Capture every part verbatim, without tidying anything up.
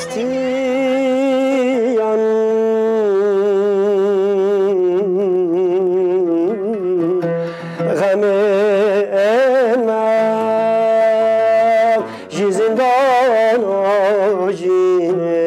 Stiyan xemên me ji zindana jî ne.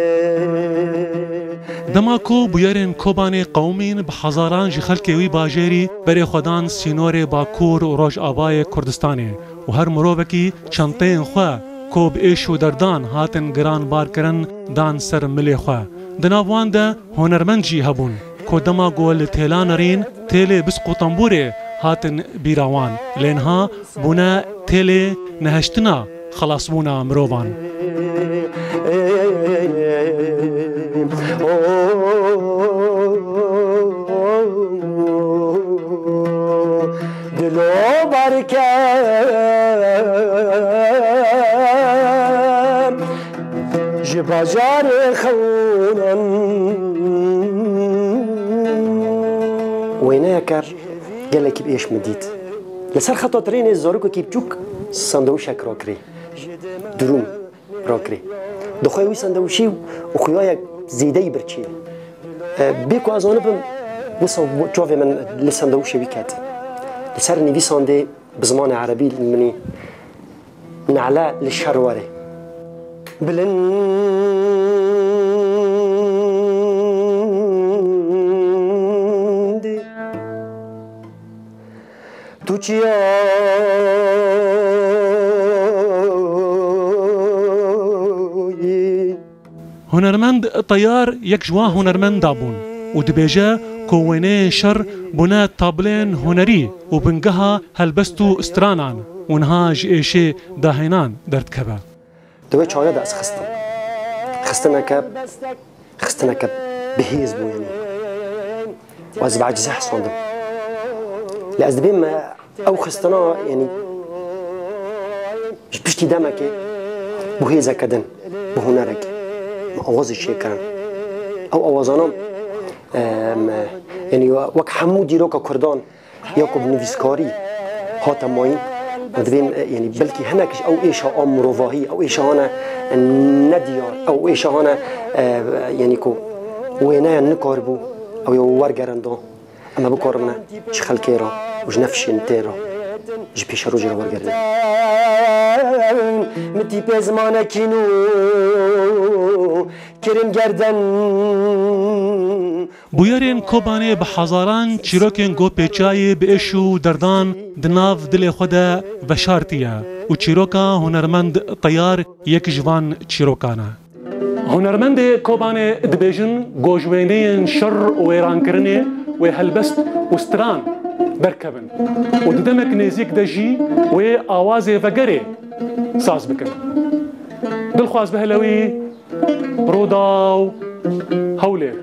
Dema ku bûyerên Kobanê qewimîn, bi hezaran ji xelkê wî bajêrî berê xwe dan sînorê Bakur û Rojavayê Kurdistanê û her mirovekî çenteyên xwe ku bi êş û derdan hatin giranbarkirin dan ser milê xwe. Di nav wan de hunermend jî hebûn ku dema ku li têlan nerîn, têlê bisq û tembûrê hatin bîra wan. Lê niha bûne têlê neheştina xelasbûna mirovan. Dilo barke ji bajarê xewnan. Wêneyeke gelekî bi êş min dît. Li ser xeta trênê zarokekî biçûk sandewîşek rakirî. Durûm rakirî. Dixwê wî sandewîşî û xuya yek zêdeyî birçî. E, bê ku ez zanibim, wisa çavê min li sandewîşê wî ket. Li ser nivîsandê bi zimanê erebî li minî: "Nale li şer were." Bilind. Tu çiya yî? Hunermend Teyar yek ji wan hunermenda bûn û dibêje ku wêneyên şer bûne tablên hunerî û bingeha helbest û stranan û niha ji êşê dahênan derdikeve. Di wê çaxê de ez xistim. Xistineke, xistineke bihêz bû, yanî. Û ez bi ecizî hesandim. Lê ez dibêm me ew xistina, yanî, ji piştî demekê bû hêzeke din, bû hunerekê. Me awazê çêkirin. Ew awazana, em, yanî, wek hemû dîroka Kurdan, ya ku bi nivîskarî hate mayîn, em divên, e, yanî belkî hinek ji ew êşa a mirovahî, ew êşa hane, e, nediyar, ew êşa hane, e, yanî ku wêneyan nikaribû ew ya wergerin da, em ê bikarin ji xelkê re û ji nefşên tê re ji pêşerojê re wergerin. Mitî pê zimanekî nû kirin gerden. Bûyerên Kobanê bi hezaran çîrokên ku pêçayê bi êş û derdan di nav dilê xwe de veşartiye û çîroka hunermend Teyar yek ji van çîrokan e. Hunermendê Kobanê dibêjin ku ji wêneyên şer û wêrankirinê wê helbest û stran derkevin û di demek nêzîk de jî wê awazê vegerê saz bikin. Dilxwaz Behlewî, Rûdaw, Hewlêr.